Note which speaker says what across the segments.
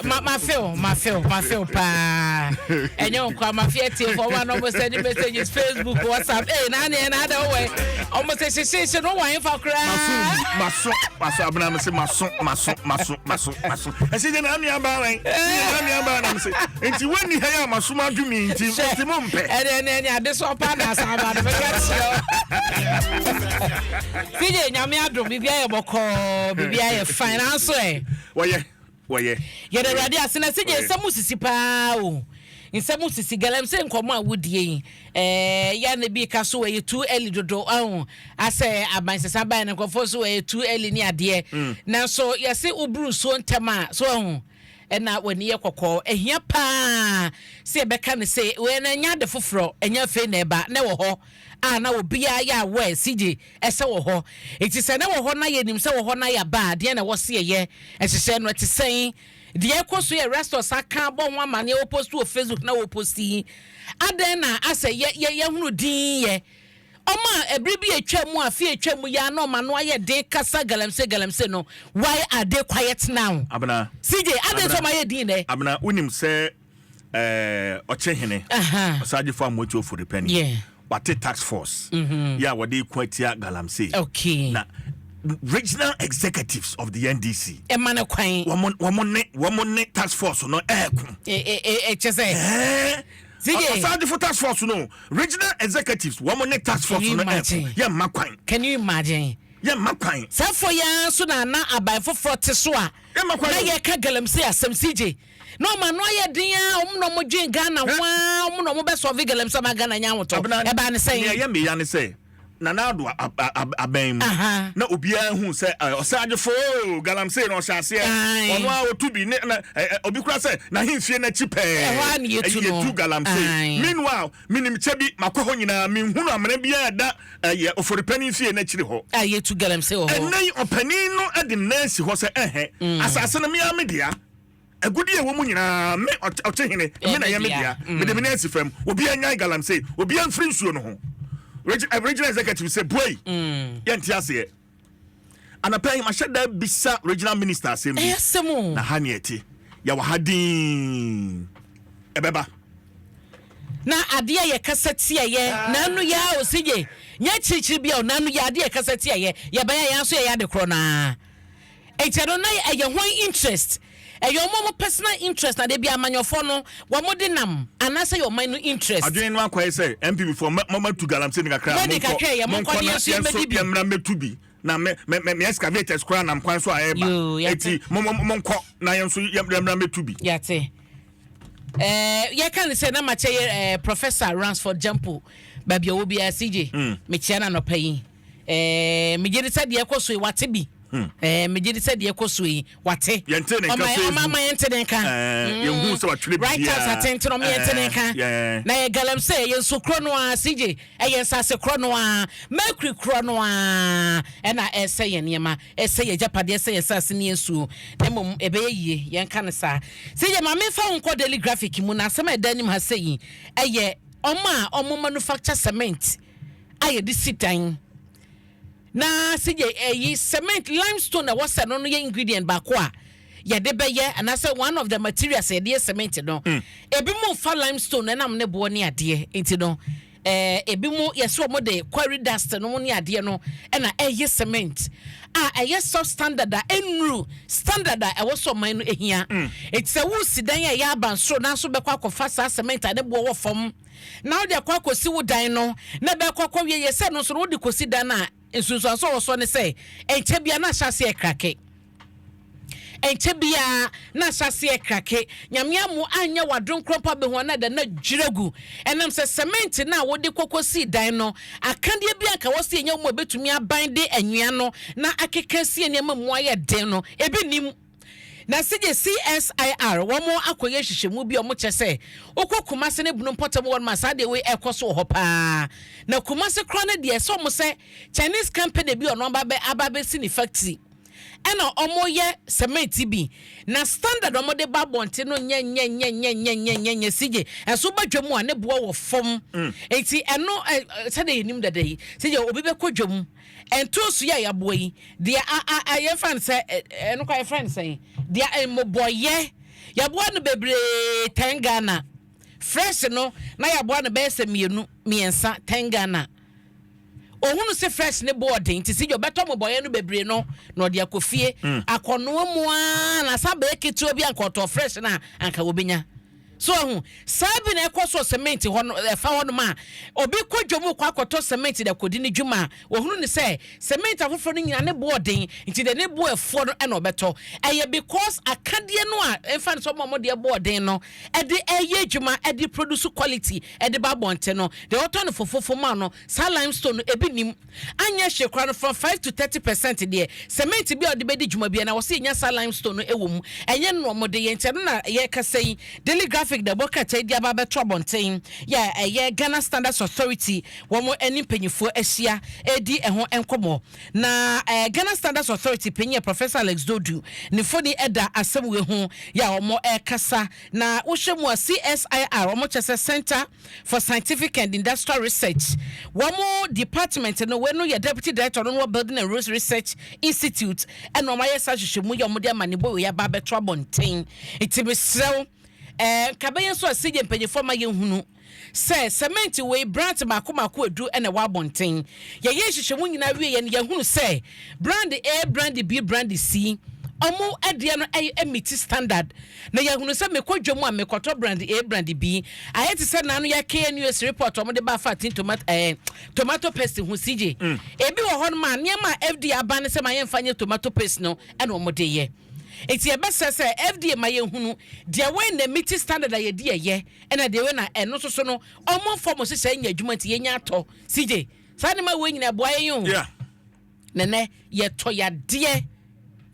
Speaker 1: Ma ma feel, ma feel, ma feel paa. Ɛnyɛ wo nkoa, ma feel atiefo ɔmo a na ɔmo send messages Facebook, WhatsApp. Ee, na aneɛ na ada wowɛ. Ɔmo sɛ hyehyehye no wɔn fa koraa.
Speaker 2: Maso maso abena me se maso maso maso maso maso. Ɛsɛ gye na anua baa wɛn. Na anua baa na me se. Nti wani ha ya maso ma dwumi nti nti mo mpɛ.
Speaker 1: Ɛne ɛne ɛne ade so pa na asan ba no meka kyerɛ. CJ nyame adom biribi ayɛ bɔkɔɔ, biribi ayɛ fine nanso ɛ.
Speaker 2: Wɔyɛ wɔyɛ.
Speaker 1: Yɛda Awurade ase na sɛdeɛ nsɛm sisi paa o. Nsɛm sisi galamsey nkɔmɔ a wodie yi ɛɛ ya na bi ka so ɛyɛ too early dodo ɔho asɛ aban sesa ban no nkurɔfoɔ so ɛyɛ too early ne adeɛ. Nanso yɛse woburu nsuo ntɛm a so ɔho ɛna w'ani yɛ kɔkɔɔ. Ɛhia paa sɛ yɛbɛka no sɛ wei no ɛnyɛ ade foforɔ, ɛnyɛ afei na ɛba na ɛwɔ hɔ a na obiara yɛ aware CJ ɛsɛ wɔ hɔ. Enti sɛ na ɛwɔ hɔ na yɛnim sɛ wɔ hɔ na yɛaba a, deɛn na ɛwɔ sɛ yɛyɛ? Nhyehyɛɛ no ɛte sɛn? Deɛ ɛkɔ so yɛ Restos aka abɔ ho amaneɛ wɔpost wɔ Facebook na wɔpost yi, adɛn na asɛ yɛ yɛ yɛhunu din yɛ? Ɔmo a ɛbere bi atwa mu afe atwa mu yi ara na ɔmo ano ayɛ den kasa galamsey galamsey no, why are they quiet now?
Speaker 2: Abena.
Speaker 1: CJ, adɛn nti ɔmo ayɛ din nnɛ?
Speaker 2: Abena, wonim sɛ ɛɛ Ɔkyehene, Ɔsagyefo Amoakyi Ofori Panin, wate task force yɛ a wɔde ko atia galamsey. Na regional executives of the NDC.
Speaker 1: Ɛma no kwan.
Speaker 2: Wɔn wɔn ne wɔn ne task force no ɛɛko.
Speaker 1: Ɛkyɛ sɛ.
Speaker 2: Ɛɛ. Ɔsagyefo task force no, regional executives wɔn ne task force no ɛɛko yɛ mma kwan.
Speaker 1: Can you imagine?
Speaker 2: Yɛ mma kwan.
Speaker 1: Saa fo yi ara nso na na aban foforɔ te so a.
Speaker 2: Yɛ mma kwan.
Speaker 1: Na yɛka galamsey asɛm CJ. Na ɔmo ano ayɛ den ara, ɔmo na ɔmo dwen Ghana ho ara, ɔmo na ɔmo bɛ solve galamsey ama Ghana anya ahotɔ. Ɛbaa ne sɛn?
Speaker 2: Nea ɛyɛ me ya ne sɛ, Nana Addo abɛn mu na obiara hu sɛ ɔsagyefo oo, galamsey na ɔhyɛ aseɛ, ɔno ara ɔtu bi, ne na obi kora sɛ n'ahemfie no akyi pɛɛ
Speaker 1: ɛhɔ ara na yɛtu no,
Speaker 2: yɛtu galamsey. Meanwhile, menim kyɛ bi, makɔ hɔ nyinaa, menhunu amena biara ɛda ɛyɛ Oforipani fie no akyiri hɔ.
Speaker 1: A yɛtu galamsey wɔ hɔ.
Speaker 2: Ɛnnɛ yi ɔpanin no de ne nan asi hɔ sɛ ɛhɛ, asase no me ara me dea. Agudeɛ a ɛwɔ mu nyinaa, me, ɔkyehene, me na ɛyɛ me dea. Mede me nan asi fam. Obiara nnyae galamsey. Obiara mfiri nsuo no ho. Regional executive sɛ, Buei! Yɛnte aseɛ. Anɔpa yi, mahyɛ da bisa regional minister asɛm bi. Na ha ne ɛte. Yɛwɔ ha dinn. Ɛbɛba.
Speaker 1: Na adeɛ a yɛkasa tiaeɛ naanu yi ara osigye nyɛ akyirikyiri bi a naanu yi adeɛ a yɛkasa tiaeɛ yɛbɛyɛ yɛn nso yɛyɛ ade korɔ no ara. Enti ɛno na ɛyɛ hwan interest? Ɛyɛ wɔn wɔn personal interest na debi amanyɔfoɔ no wɔn de nam anaasɛ ɛyɛ ɔman no interest?
Speaker 2: Adwene no akɔyɛ sɛ NPP foɔ mɔ mɔ tu galamsey no kakra a
Speaker 1: Mode
Speaker 2: monkɔ
Speaker 1: kakra yɛ monkɔ
Speaker 2: monkɔ
Speaker 1: na
Speaker 2: na
Speaker 1: yɛn nso
Speaker 2: yɛn nso
Speaker 1: yɛmmɛdi bi.
Speaker 2: yɛmmra mmɛtu bi na me me me me excavators koraa nam kwan so a ɛreba
Speaker 1: Yoo, yɛate.
Speaker 2: eti mo mo monkɔ na yɛn nso yɛmmra mmɛtu bi.
Speaker 1: Yɛate. Eh, yɛka ne sɛ na makyɛ yɛ eh, Professor Ransford Gyampo baabi a ɔwɔ biara CJ mekyia no anɔpa yi. Eh, megye di sɛ deɛ ɛkɔ so yi wate bi. Eh, megye di sɛ deɛ ɛkɔ so yi wate.
Speaker 2: Yɛnte ne nka
Speaker 1: Ɔma ɔma ama yɛnte ne nka.
Speaker 2: Eh, yɛnhu sɛ watwerɛ
Speaker 1: Right
Speaker 2: biribiara.
Speaker 1: house atenten ɔma yɛnte ne nka.
Speaker 2: Eh, yeah.
Speaker 1: Na yɛ galamsey ɛyɛ nsu korɔ no ara CJ ɛyɛ nsase korɔ no ara mercury korɔ no ara ɛna ɛsɛ yɛn nneɛma ɛsɛ yɛn agyapadeɛ ɛsɛ yɛn nsase ne yɛn nsuo na mmom ɛbɛyɛ yie yɛnka no saa. CJ ma memfa wo nkɔ Daily Graphic mu na asɛm a ɛda anim ha sɛ yi ɛyɛ ɔmo a ɔmo manufacture cement a yɛde si dan na sɛ yɛ ɛyi cement limestone na ɛwɔ sɛ no no yɛ ingredient baako a yɛde bɛyɛ anaasɛ one of the materials a yɛde yɛ cement no. Ebi mu nfa limestone ɛnam ne boɔ ne adeɛ nti no, ebi mu yɛsɛ wɔn de quarry dust no ne adeɛ no ɛna ɛyɛ cement a ɛyɛ substandard a ɛnuru standard a ɛwɔ sɛ ɔman no ehia. Eti sɛ wosi dan a ɛyɛ abansoro nanso bɛkɔ akɔfa saa cement a ne boɔ wɔ fam na wode akɔ akɔsi wo dan no na ɛbɛkɔ akɔwie yɛ sɛ no nso no wode kɔsi dan a nsunsuanso a wɔ soɔ ne sɛ ɛnkyɛ bia na ahyɛ aseɛ krake, ɛnkyɛ bia na ahyɛ aseɛ krake. Nyame amu anyɛ wadom korɔ mpo abɛhu a na ɛda na dwira gu ɛnam sɛ cement no a wode kɔkɔsii dan no akadeɛ bi anka wɔ sɛ yɛnya mu a ɛbɛtumi aban de anwea no na akeka sie nneɛma mu ayɛ den no ebi nim. Na sɛdeɛ CSIR wɔn akɔyɛ nhwehwɛmu bi a wɔn kyerɛ sɛ wokɔ Kumasi ne Bunu mpɔtam hɔ nom a saa deɛ wei ɛkɔ so wɔ hɔ paa. Na Kumasi koraa no deɛ sɛ wɔn sɛ Chinese company bi ɔno aba bɛ aba bɛsi ne factory ɛna wɔn yɛ cement bi na standard wɔn de ba abɔnten no nyɛ nyɛ nyɛ nyɛ nyɛ nyɛ nyɛ nyɛ sigye ɛso ba dwa mu a ne boɔ wɔ fam. Nti ɛno ɛ sɛdeɛ yɛnim dada yi sɛdeɛ obi bɛkɔ dwa mu Ntoosi yi a yɛaboa yi, deɛ a a a yɛmfa no sɛ ɛno koraa yɛfrɛ no sɛn? Deɛ mmobɔeɛ. Yɛaboa no bebree 10 Ghana. Fresh no na yɛaboa no bɛyɛ sɛ mmienu, mmiɛnsa 10 Ghana. Ohunu sɛ fresh ne bo ɔden nti sɛ ɔbɛtɔ mmobɔeɛ no bebree no na ɔde akɔ fie akɔnoa mu ara na sa bɛyɛ ketewa bi anka ɔtɔ fresh no a anka wɔbɛnya. So ahu saa bi na ɛkɔ so cement hɔ no, ɛfa hɔ nom a obi kɔ dwom kɔ akɔtɔ cement de akɔdi ne dwuma a, wɔhunu ne sɛ cement afoforɔ no nyinaa ne bo ɔden nti de ne bo ɛfoɔ no ɛna ɔbɛtɔ. Ɛyɛ because akadeɛ no a ɛmfa no sɛ ɔmo a ɔmo deɛ bo ɔden no ɛde ɛyɛ adwuma, ɛde produce quality ɛde ba abɔnten no, deɛ ɔtɔ no fofofo ma no, saa limestone no ebi nim anyɛ hwee koraa no, from 5 to 30% deɛ cement bi a ɔde bɛdi dwuma bi na wɔsi enya saa limestone no ɛwɔ mu, ɛnyɛ no ɔmo de yɛ. Nti ɛno na yɛkasa yi, Daily Graphic de ɛbɔ krataa yi de aba abɛto abɔnten yɛ ɛyɛ Ghana Standards Authority wɔn ne mpanyinfoɔ ahyia ɛredi ɛho nkɔmɔ. Na Ghana Standards Authority panyin yɛ Professor Alex Dodoo ne mfoni ɛda asɛm wei ho yɛ a wɔn ɛrekasa. Na wohwɛ mu a, CSIR, wɔn kyɛ sɛ Center for Scientific and Industrial Research, wɔn department no, wei no yɛ deputy director no wɔ Building and Roads Research Institute, ɛna wɔn ayɛ saa hwehwɛmu yɛ wɔn de ama ne bɔ wei aba abɛto abɔnten. Nti mesrɛw, nka bɛyɛ nso a sɛdeɛ mpanyinfoɔ ma yɛhunu sɛ cement wei brand baako baako edu ɛna ɛwɔ abɔnten, yɛyɛ nhyehyɛmu nyinaa wie yɛn, yɛhunu sɛ brand A, brand B, brand C, ɔmo ɛdeɛ no ɛyɛ ɛmeet standard. Na yɛhunu sɛ mekɔ dwom a mekɔtɔ brand A, brand B, ayɛ te sɛ nanu yɛ KNUS report ɔmo de ba afa tin tomato tomato paste ho. CJ, ebi wɔ hɔ nom a nneɛma a FDA aba ne sɛ ma yɛmfa nyɛ tomato paste no ɛna ɔmo de yɛ. Nti yɛbɛsɛ sɛ FDA ma yɛhunu deɛ wɔn na meet standard a yɛdi ɛyɛ, ɛna deɛ wɔn na ɛno nso so no ɔmo nfɔ mo hyehyɛ nyɛ adwuma. Nti yɛnya atɔ, CJ, saa nneɛma wɔ nyinaa ɛboa yɛn o. Nɛnɛ yɛtɔ yadeɛ,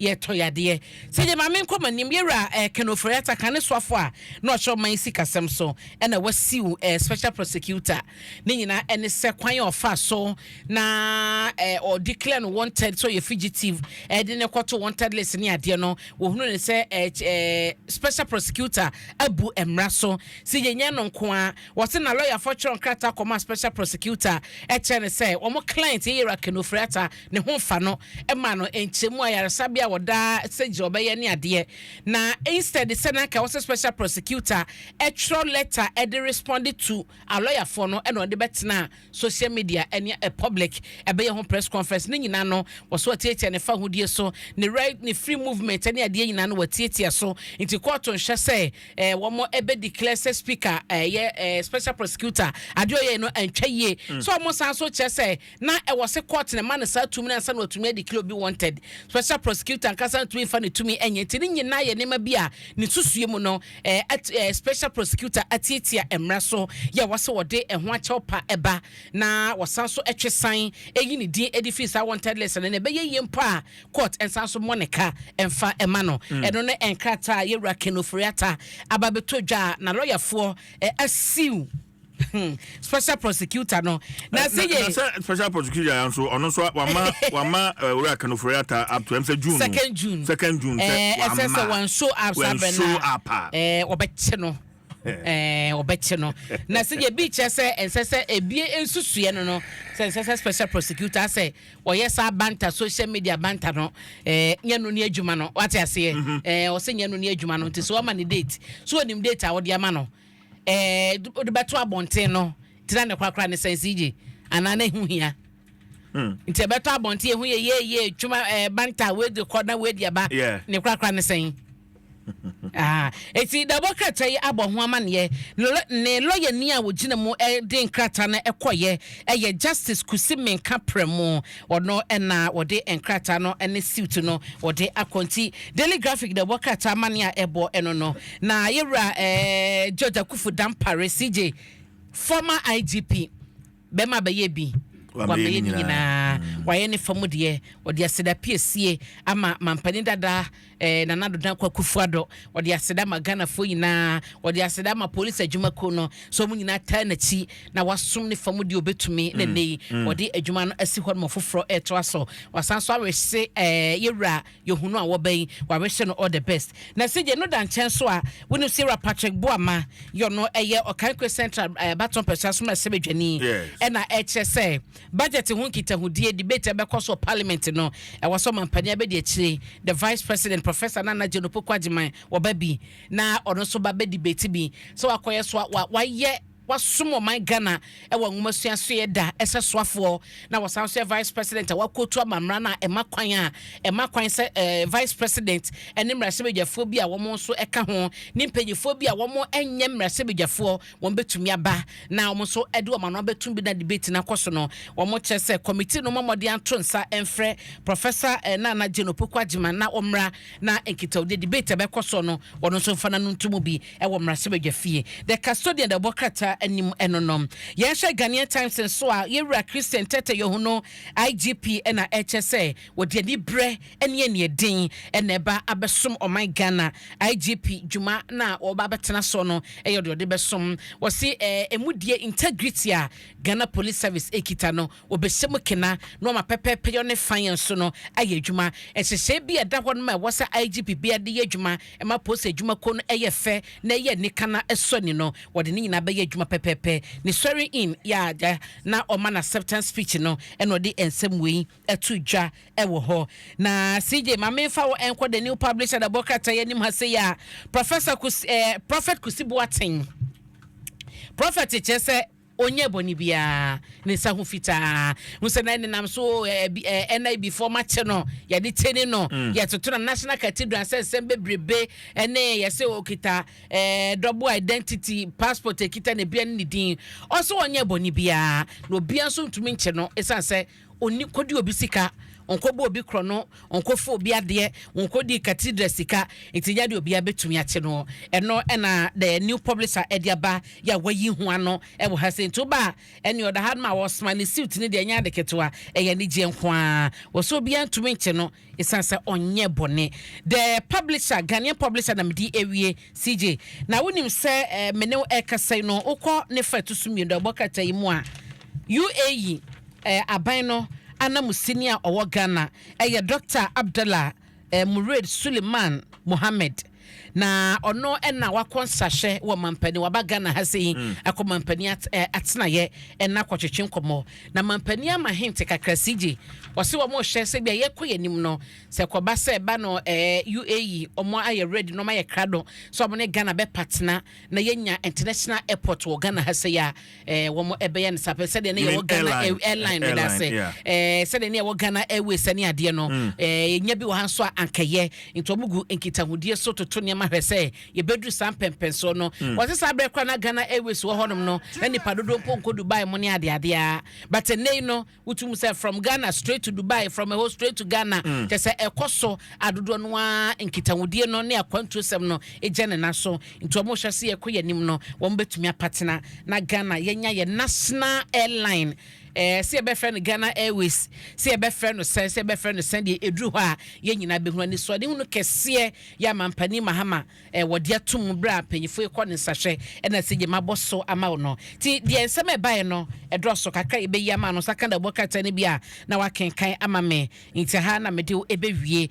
Speaker 1: yɛtɔ yadeɛ. Sɛdeɛ maame nkɔ m'anim, yɛwura Ken Ofori-Atta ka ne soafo a na ɔhyɛ ɔman sikasɛm so ɛna wasue special prosecutor ne nyinaa, ɛne sɛ kwan a ɔfa so na ɔdeclare no wanted so ɔyɛ fugitive, ɛde ne kɔto wanted list ne adeɛ no, wɔhunu ne sɛ special prosecutor abu mmara so. Si yɛnyɛ no nko a, wɔse na lɔyafoɔ kyerɛ nkrataa kɔma special prosecutor ɛkyerɛ ne sɛ wɔn client yɛwura Ken Ofori-Atta ne ho mfa no, ɛma no nkyɛmu ayaresabea a wɔda sɛ gye ɔbɛyɛ ne adeɛ. Na instead sɛ nanka wɔsɛ special prosecutor ɛtwerɛ letter ɛde respond to alɔyafoɔ no, ɛna ɔde bɛtena social media ɛne ɛ public ɛbɛyɛ ho press conference ne nyinaa no, wɔso wɔtiatia ne fa ahodie so, ne right, ne free movement ɛne adeɛ nyinaa no wɔtiatia so. Nti kɔɔto nhyɛ sɛ wɔn ɛbɛ declare sɛ speaker ɛyɛ special prosecutor adeɛ ɔyɛ no ɛntwa yie so. Wɔn san so kyerɛ sɛ na ɛwɔ sɛ court ne ma ne saa tumi na nsa na wɔtumi adeclare obi wanted. Special prosecutor nkasa ntumi nfa ne tumi ɛnyɛ. Nti ne nyinaa yɛ nneɛma bi a ne susue mu no special prosecutor atiatia mmara so yɛ wɔsɛ wɔde ɛho akyɛw pa ɛba na wɔsan so ɛtwe san ɛyi ne din ɛde firi saa wanted list no na ɛbɛyɛ yie mpo a court ɛnsan so mmɔ ne ka ɛmfa ɛma no. Ɛno ne nkrataa a yɛwura Ken Ofori-Atta aba bɛtɔ dwa a na lɔyafoɔ asue special prosecutor no na sɛ
Speaker 2: yɛ sɛ special prosecutor yɛn nso, ɔno nso wama owura Ken Ofori-Atta up to ɛm sɛ June.
Speaker 1: 2nd June.
Speaker 2: 2nd June.
Speaker 1: Sɛ ɛsɛ sɛ wɔn show up saa bɛ
Speaker 2: na up.
Speaker 1: Wɔbɛkye no, wɔbɛkye no. Na sɛ yɛ bi kyerɛ sɛ ɛnsɛ sɛ ebie nsusuɛ no sɛ ɛnsɛ sɛ special prosecutor sɛ wɔyɛ saa banta, social media banta no, nyɛ no ne adwuma no. Wate aseɛ? Ɔsɛ nyɛ no ne adwuma no. Nti sɛ wɔama ne date so, wɔnim date a wɔde ama no, wode bɛto abɔnten no tena ne korakora ne sɛn, CJ, anaa ne ho hia? Nti ɛbɛtɔ abɔnten ehu yɛ yie yie twuma banta wei de kɔ na wei de aba ne korakora ne sɛn. Ah, eti dabɔ krataa yi abɔ ho amaneɛ. Ne lɔyani a wogyina mu de nkrataa no ɛkɔyɛ ɛyɛ Justice Kusi Menka Prɛmo. Ɔno ɛna wɔde nkrataa no ne suit no wɔde akɔ. Nti Daily Graphic dabɔ krataa amaneɛ a ɛbɔ ɛno no. Na yɛwura George Akuffo Dampare, CJ, former IGP, bɛrima bɛyɛ bi wamɛyɛ ne nyinaa, wayɛ ne fam deɛ. Ɔde aseda piesie ama mampanin dada Nana Addo Dankwa Akufo-Addo, ɔde aseda ma Ghanafoɔ nyinaa, ɔde aseda ma polisi adwumakuo no so ɔmo nyinaa taa n'akyi na wasom ne fam deɛ obɛtumi. Na nnɛ yi ɔde adwuma no asi hɔ nom, foforɔ ɛretoa so. Wasan so awɛhyɛ yɛwura yɛhunu a wɔbɛn yi, wawehyɛ no all the best. Na sɛ no da nkyɛn so a, wonim sɛ yɛwura Patrick Boama yɛ ɔno ɛyɛ Ɔkankwe Central baton pɛsɛ asom ɛsɛ badwani, ɛna ɛkyerɛ sɛ budget ho nkitahodie debate ɛbɛkɔ so wɔ parliament no, ɛwɔ sɛ ɔmampanin abɛdi akyire, the vice president. Professor Nana Jane Opoku Agyeman wɔba bi na ɔno nso ba bɛ debate bi sɛ wakɔyɛ so a wayɛ wasom ɔman Ghana ɛwɔ nwoma suasoɛ da ɛsɛ soafoɔ, na wɔsan so yɛ vice president a wakotu ama mmara no a ɛma kwan sɛ vice president ɛne mmarahyɛbadwafoɔ bi a wɔn nso ɛka ho ne mpanyinfoɔ bi a wɔn ɛnyɛ mmarahyɛbadwafoɔ wɔn bɛtumi aba na wɔn nso ɛde wɔn ano abɛtum bi na debate no akɔ so no. Wɔn kyerɛ sɛ committee no mmɔden ato nsa ɛmfrɛ Professor Nana Jane Opoku Agyeman na wɔmmra na nkitahodie debate ɛbɛkɔ so no, wɔn nso mfa n'ano ntom bi ɛwɔ mmarahyɛbadwa fie. The Custodian da ɛbɔ krataa anim ɛno no. Yɛnhwɛ Ghanaian Times nso a, yɛwura Christian Tetteh Yohuno, IGP, ɛna ɛkyɛ sɛ wɔde ani berɛ ne aniɛden ɛna ɛba abɛsom ɔman Ghana. IGP dwuma na wɔba abɛtena so no ɛyɛ deɛ ɔde bɛsom. Wɔsi ɛmu die integrity a Ghana Police Service ekita no, wɔbɛhyɛ mu kena na wɔma pɛpɛɛpɛ yɛ ne fan yɛn so no ayɛ adwuma. Nhyehyɛe bi a ɛda hɔ no ma ɛwɔ sɛ IGP bi de yɛ adwuma ɛma polisi adwumakuo no ɛyɛ fɛ na ɛyɛ nika na ɛsɔ ni no, wɔde ne nyinaa bɛyɛ adwuma pɛpɛɛpɛ. Ne swearing in yɛ agya na ɔma no acceptance speech no, ɛna ɔde nsɛm wei ɛto dwa ɛwɔ hɔ. Na CJ, maame nfa wɔ ɛnkɔ The New Publisher da bɔ krataa yɛ anim ha se yɛ a Professor Kusi, Prophet Kusi Boateng, Prophet kyerɛ sɛ onye bɔne biara, ne nsa ho fitaa ho sɛ na nenam so NIB foɔ makyɛ no, yɛde kyɛne no, yɛtoto no National Cathedral sɛ nsɛm bebrebe ɛne yɛsɛ okita double identity passport ekita ne bia ne ne din. Ɔso ɔnyɛ bɔne biara na obia nso ntumi nkyɛ no, ɛsiane sɛ ɔni kɔdi obi sika, ɔnkɔbɔ obi korɔ no, ɔnkɔfo obi adeɛ, ɔnkɔdi cathedral sika, nti nya deɛ obiara bɛtumi akye no. Ɛno ɛna The New Publisher ɛde aba yɛ a wayi ho ano ɛwɔ ha sɛ nti woba a, ɛne ɔda ha no ma wɔsoma ne suit ne deɛ ɛnyɛ ade ketewa, ɛyɛ anigyeɛ nko ara. Wɔ sɛ obiara ntumi nkye no ɛsiane sɛ ɔnyɛ bɔne. The Publisher, Ghanaian Publisher na mede awie. CJ, na wonim sɛ me ne wo ɛkasa yi no, wokɔ ne fa ɛto so mmienu ɛbɔ krataa yi mu a, UAE aban no anamusini a ɔwɔ Ghana ɛyɛ Dr Abdallah Mured Suleiman Mohammed, na ɔno ɛna wakɔ nsahwɛ wɔ mampani. Waba Ghana ha sɛ yi akɔ mampani atenaeɛ ɛna akɔtwetwe nkɔmmɔ na mampani ama hint kakra. Sigye ɔsɛ wɔn hwɛ sɛ bia yɛkɔ yɛn anim no, sɛ kɔba sɛ ɛba no UAE wɔn ayɛ ready na wɔn ayɛ krado sɛ wɔn ne Ghana bɛpatena na yɛnya international airport wɔ Ghana ha sɛ yɛ a wɔn ɛbɛyɛ no sapɛ sɛdeɛ ne yɛwɔ Ghana Airline meda sɛ sɛdeɛ ne yɛwɔ Ghana Airways ne adeɛ no, yɛnya bi wɔ ha nso a ankɛyɛ. Nti wɔn gu nkitahodie so toto nneɛma hwɛ sɛ yɛbɛduru saa mpɛmpɛnsoɔ no. Wɔte saa berɛ koraa na Ghana Airways wɔ hɔnom no, na nipa dodoɔ mpo nkɔ Dubai mu ne adeadeɛ a, but ɛnɛ yi no wotum sɛ from Ghana straight to Dubai, from ɛhɔ straight to Ghana. Kyɛ sɛ ɛkɔ so adodoɔ no ara, nkitahodie no ne akwantuo sɛm no gya ne na so. Nti wɔn hwɛ sɛ yɛkɔ yɛn anim no, wɔn bɛtumi apatena na Ghana yɛnya yɛ national airline, sɛ yɛbɛfrɛ no Ghana Airways, sɛ yɛbɛfrɛ no sɛn, sɛ yɛbɛfrɛ no sɛn deɛ, ɛduru hɔ a yɛn nyinaa bɛhunu anisoade hunu kɛseɛ yɛ amampanin Mahama wɔde ato mu berɛ a mpanyinfoɔ yi kɔ ne nsahwɛ. Ɛna sɛ gyema bɔ so ama wo no, nti deɛ nsɛm a ɛbaeɛ no ɛdɔɔso kakra, yɛbɛyi ama no saka da bɔ krataa no bi a na wakenkan ama me. Nti ha na mede wo ɛbɛwie.